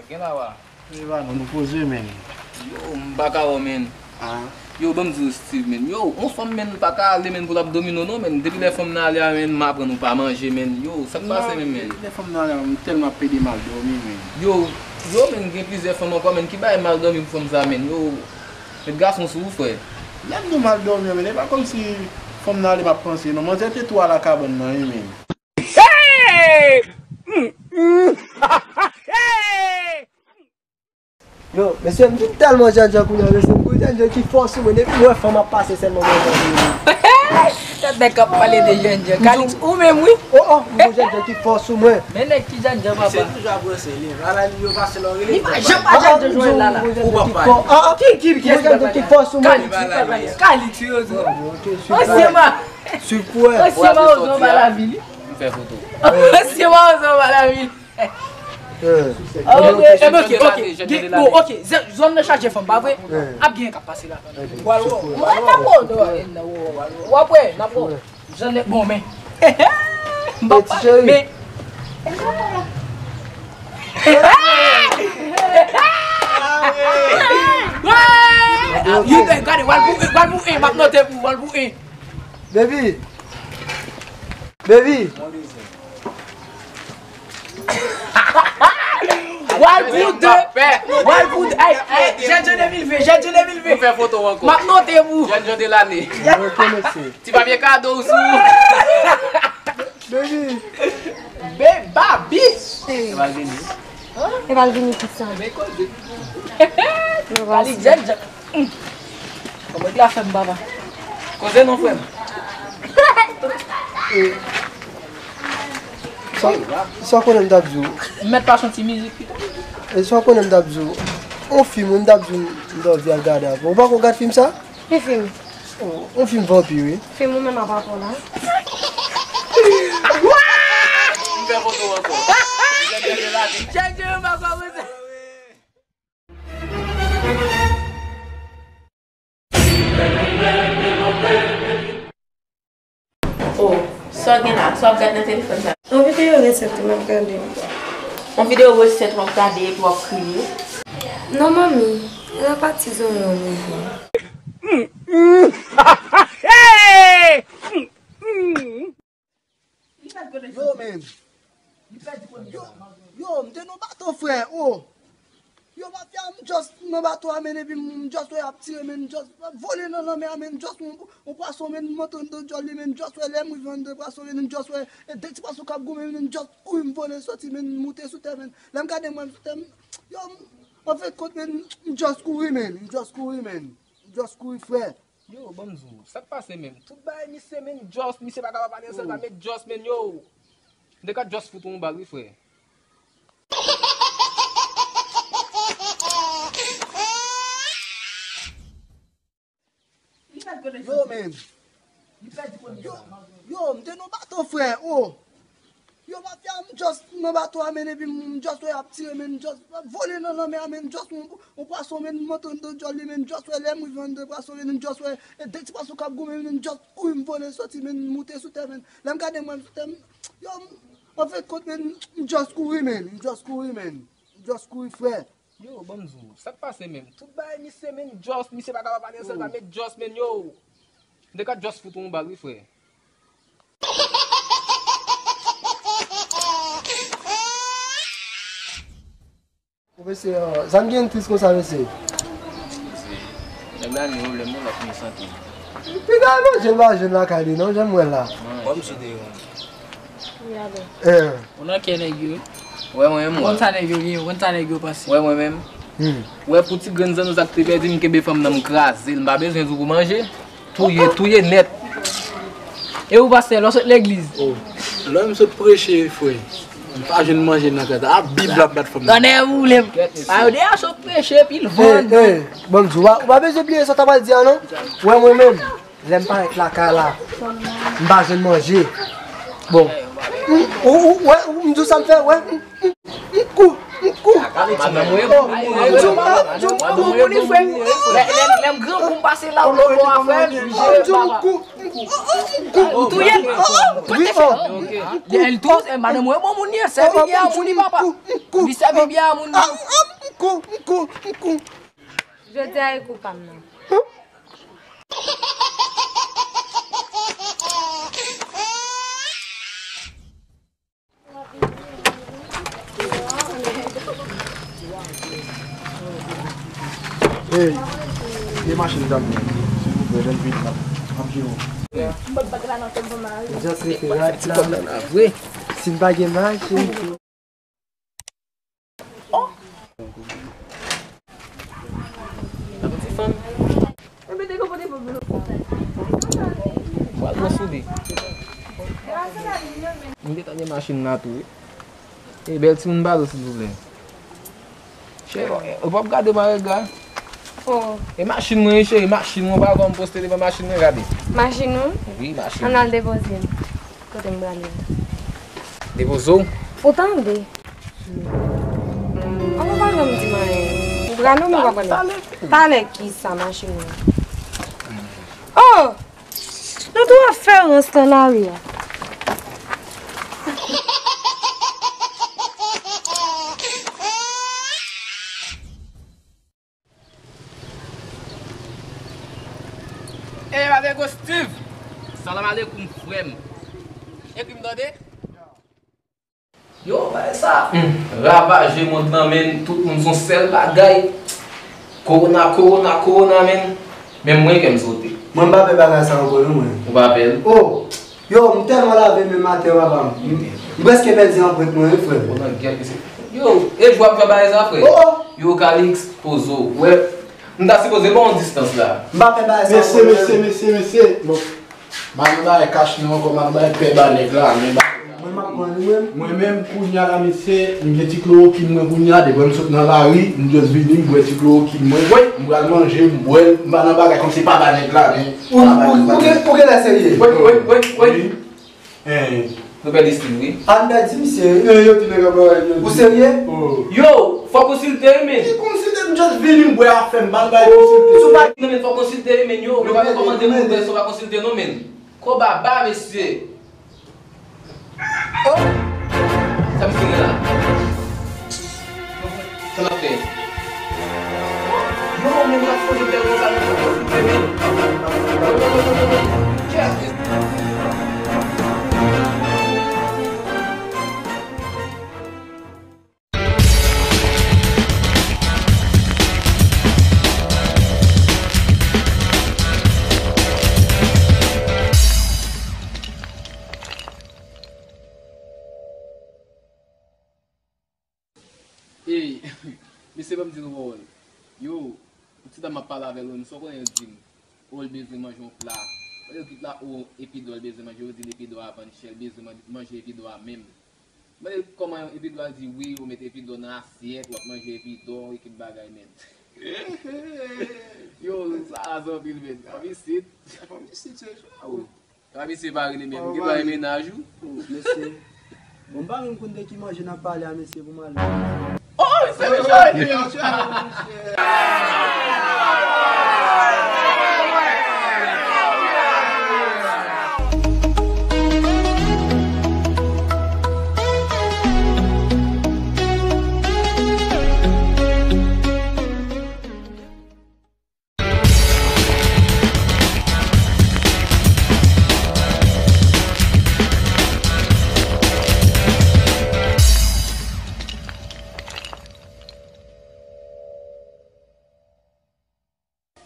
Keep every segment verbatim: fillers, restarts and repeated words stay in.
Gen la wa. Eva, non, nou poze, men. Yo, m pa ka wè w, men. Ah. Yo, ban m di w, Steve, men. Yo, on fanm, men, pa ka ale, men, pou l ap domine w, non, men. Depi lè fanm nan ale a, men, m aprann ou pa manje, men. Yo, sa k pase, men, men? Depi lè fanm nan ale a, m tèlman ap pede mal dòmi, men. Yo, yo, men, gen plizyè fanm ankò, men, ki bay mal dòmi pou fanm sa, men. Yo, met gason sou ou, frè. Lè m di w mal dòmi, men, e pa kòmsi fanm nan ale m ap panse, non. Manzè te tou a la kabann nan, wi, men. Hey! Mm, mm. Hey! Yo, mesye, m vin tèlman jènjan kounye a, mesye, m gon jènjan ki fò sou mwen, depi m wè fanm ap pase sèlman mwen jènjan. Tèt nèg k ap pale de jènjan. Kalix, ou menm, wi. Oh, oh, m gon jènjan ki fò sou mwen. Men nèg ki jènjan, papa. Se toujou ap ranse li. Ala li yo pase lò rele. Li pa janm pa jènjan jwenn la, la. Ou papa. Ah, ah. Ki, ki, ki, ki, ki fò sou mwen? Kalix, wi, papa. Kalix, wi, yo di. Ansyen ma. Swiv pou wè. Ansyen mawozo anba lavil. M fè foto. Ansyen mawozo anba lavil. Eh. Ah, ok, eh, ok, ok. Bon, ok. Zòn nan chaje fanm, pa vre? Eh. Ap gen k ap pase la. Mwen n ap wè w, w ap wè, n ap wè. Jan nèg bon, men. M pa pa, men. Yo, gade, w al pou en, w al pou en, m ap note pou w, w al pou en. Baby. Baby. W al pou de. W al pou de. Ay, ay, jènjan de mil ven, jènjan de mil ven. Nou fè foto ankò. M ap note pou. Jènjan de lane. Ok, mesye. Ti papye kado w sou. Baby. Be, babi. E pa l vini. E pa l vini tout sa. Kalix, jènjan. Kòman la fè m, papa? Koze non, frè m. Sa, sa w konnen m t ap di w? M mèt pase yon ti mizik pito. E sa w konnen m t ap di w? On fim, wi, m t ap di w m t anvi al gade avè w. Ou pako gad fim sa? Ki fim? Oh, on fim vanpi, wi. Fim ou menm ap apò la. M fè foto ankò. Jènjan yo pa kòmanse. Oh, sa w gen la? Sa w ap gade nan telefòn sa? Yon videyo resèt m ap gade. Yon videyo resèt w ap gade epi w ap kriye? Non, manmi, e nan pati zonyon m ye. Yo, men. Yo, yo, m te nan bato, frè. Oh. Yo, mafya, m just nan bato a, men, epi m just wè y ap tire, men, m just vole nan lanmè a, men, m just yon, yon pwason, men, m antre anndan djòl li, men, m just wè lè m rive anndan pwason, men, m just wè, e, de ti pwason k ap goumen, men, m just kouri, m vole soti, men, m moute sou tè, men. Lè m gade m wè m sou tè, m, yo, m, anfendkont, men, m just kouri, men, m just kouri, men, m just kouri, frè. Yo, ban m di w, sa k pase menm? Tout bagay misye menm just, misye pa kapab pale ansanm, pa met just menm, yo. M te ka just fout ou yon bal wi, frè. Yo, men. Yo, yo, m te nan bato, frè, oh. Yo, mafya, m just nan bato a, men, epi m just wè y ap tire, men, m just vole nan lanmè a, men, m just yon, yon pwason, men, m antre anndan djòl li, men, m just wè lè m rive anndan pwason, men, m just wè, e, de ti pwason k ap goumen, men, m just kouri, m vole soti, men, m moute sou tè, men, lè m gade m wè m sou tè, m, yo, m, anfendkont, men, m just kouri, men, m just kouri, men, m just kouri, frè. Yo, ban m di w, sa k pase menm? Tout bagay misye menm just, misye pa kapab pale ansanm, pa met just menm, yo. M te ka just fout ou yon bal wi, frè. Mesye, sa n gen tris konsa, mesye? Nèg la ni pwoblèm non, l ap ni sante. Piga manje l pa jwenn lakay li non, jan m wè l la. Bon, m sou de yon. Eh. Ou nan kè nèg yo. Wè mwen menm, ou konn sa nèg yo gen, ou konn sa nèg yo panse. Wè mwen menm. Hmm. Wè pou ti grenn zanno sa k te pèdi, m kenbe fanm nan, m kraze l, m pa bezwen di w pou manje. Touye, touye nèt. E ou pastè, lè w sot legliz? Oh. Lè m sot preche, frè, m pa jwenn manje nan kay la. A Bib la m bat fanm nan. Tonnè boule m. A yo deyò sot preche, epi l vann. Eh, eh, ban m di w, ou pa bezwen bliye sa w ta pral di a non. Wè mwen menm, lè m parèt lakay la, m pa jwenn manje. Bon. M, ou, ou, wè, m di w sa m fè, wè. M, m, m kou, m kou. Madanm ou ye pou ou. M di w, m di w, m kou pou li, frè. Lè, lè, lè m granmoun pase la, ou poko a, frè, m di w, m kou. Ou touye l. Wi, oh. Li tou, e madanm ou e bon moun li ye, sèvi byen a moun li, papa. Li sèvi byen a moun li. Jodi a e kou pa m nan. Hey, de machin dam nan, silvouplè, lè l vini la, m ap jere w. Just rete rad la. Si n pa gen machin. Yon ti fanm. Mwen pral pran souli. M gentan gen machin la tou, wi. E bèl timoun balo, silvouplè. Cheri, ou p ap gade m a rega? Oh. E machin mwen, wi, cheri, machin mwen, ou pa wè kòman m poste devan machin mwen, gade. Machin ou? Wi, machin. Ann al depoze m. Kote m prale a? Depoze w? Ou tande? An nou pa janm di m anyen. Ou prale ou nou pa prale? Talè. Talè kisa, machin ou? Oh! Nou tou ap fè rans nan lari a. Ey, Madanm Steve! Salam alekoum, frè m. Ekri m tande? Yo, bagay sa, hmm, ravaje mond lan, men tout moun se yon sèl bagay. Kowona, kowona, kowona, men. Men mwen, kè m sote. Mwen, m pa pè bagay sa ankò, non, mwen. Ou pa pè l? Oh! Yo, m tèlman lave men m atè, papa m. M, m prèske pèdi anprent mwen, wi, frè m. Ou nan gèl, mesye. Yo, e jwa m fè bagay sa, frè? Oh, oh. Yo, Calix, poze w. Wè, m ta sipoze ba w distans la. M pa fè bagay sa ankò, mesye, mesye, mesye, mesye. Bon, m pa nan bagay kach nan ankò, m pa nan bagay pè ba nèg la, men ba Mwen, m ap pran li, mwen. Mwen menm, kounye a la, mesye, m gen ti klorokin mwen kounye a, depi m sot nan lari, m just vini, m bwè ti klorokin mwen, m pral manje, m bwè l, m pa nan bagay kòmsi pa ba nèg la, men. Ou, ou, ou gen, ou genlè serye. Wi, wi, wi, wi. Wi. Hein. Nou pèdi Steve, wi. A, n pèdi misye, wi. Yo, yo, ti nèg ap bagay, yo. Ou serye? Oh. Yo, fò konsilte, wi, men. Ki konsilte, m just vini, m bwè afè m, pa nan bagay konsilte. Sou pa, non, men, fò konsilte, wi, men, yo. Yo pa rekomande moun, men, si w pa konsilte, non, men. Kobaba, mesye. Oh! Sa misye gen la? Sa l ap fè? Yo, men m pa sipoze fè konsa, men. Kèt! Ey, mesye, ban m di nou pawòl. Yo, yon ti dam m ap pale avè l, ou menm, sa w konnen l di m? O, l bezwen manje yon pla. Yo, kit la, o, epi dò l bezwen manje, yo di l epi dò a vann chè, l bezwen man-, manje epi dò a menm. Mande l kòman epi dò a, l di wi, ou mete epi dò nan asyèt, w ap manje epi dò, ekip bagay, men. Yo, sa raze anpil, men. Fanm isit. Fanm isit, se sa, wi. Fanm isit pa rele, men. Ou gen dwa gen mennaj ou. Oh, mesye. Bon, m pa menm konn de ki manje n ap pale a, mesye, pou m ale. Oh, se mesye, mesye.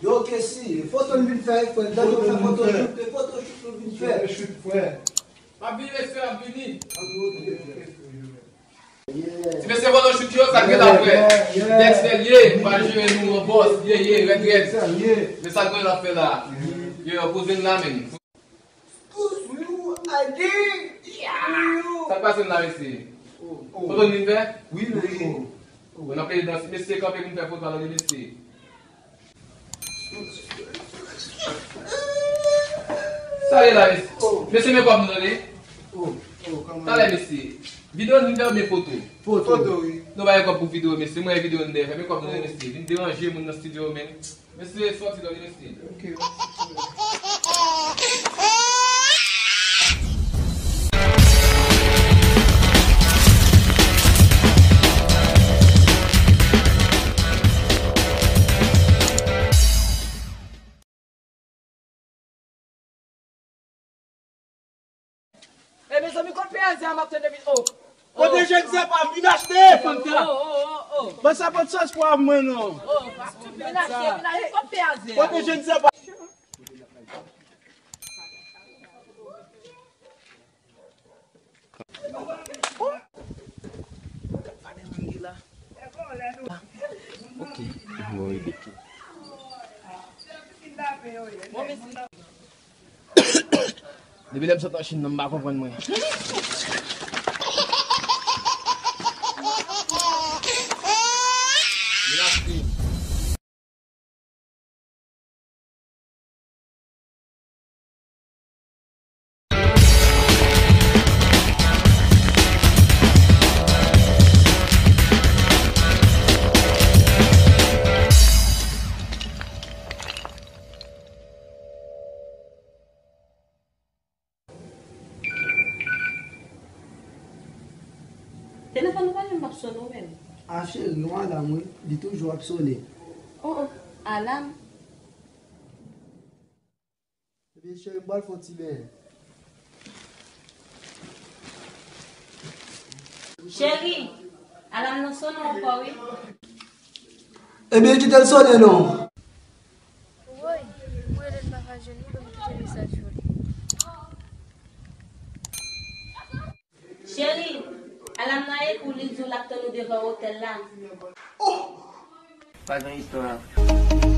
Yo, Kessy, e foto n vin fè, frè. Gade yo fè photoshoot, e photoshoot nou vin fè. Photoshoot, frè. M ap vini, mesye, m ap vini. Ti mesye, photoshoot yo, sa k gen la, frè? Dexter ye, m pa jere nou, yon bòs, ye, ye, rèd, rèd. Men sa k gen la, frè, la? Yo, yo, poze n la, men. Sa k pase m la, mesye? Foto n vin fè? Wi, mesye. Bon, n ap pede danse. Mesye, kanpe pou n fè foto a, tande, mesye. Sa ye la, mesye? Mesye, men kòb nou, tande. Talè, mesye. Videyo n vin fè oubyen foto? Foto, wi. Nou pa gen kòb pou videyo, mesye. Mwen, videyo n dèyè fè. Men kòb nou, tande, mesye. Vin deranje moun nan estidyo, men. Mesye, sòti la, wi, mesye. Ok. Kote je ne sais pas, vin achte! Ban sa pa t sans pou mwen non. Vin achte, vin achte, kòb pe a zè. Kote je ne sais pas. Ok. Bon, wi, Beki. Depi lè m sot nan Chin nan, m pa konprann mwen. Telefòn ou pa janm ap sonnen ou menm? A cheri, yon alam wi, li toujou ap sonnen. Oh oh, alam? Ebyen cheri, m pral fè yon ti benyen. Cheri, alam nan sonnen ankò wi. Ebyen kite l sonnen non. Woy, m rele l m pa ka jwenn li, ban m kite mesaj pou li. Cheri, alam nan ekri w, li di w l ap tann ou devan otèl la. Oh! Pa gen istwa.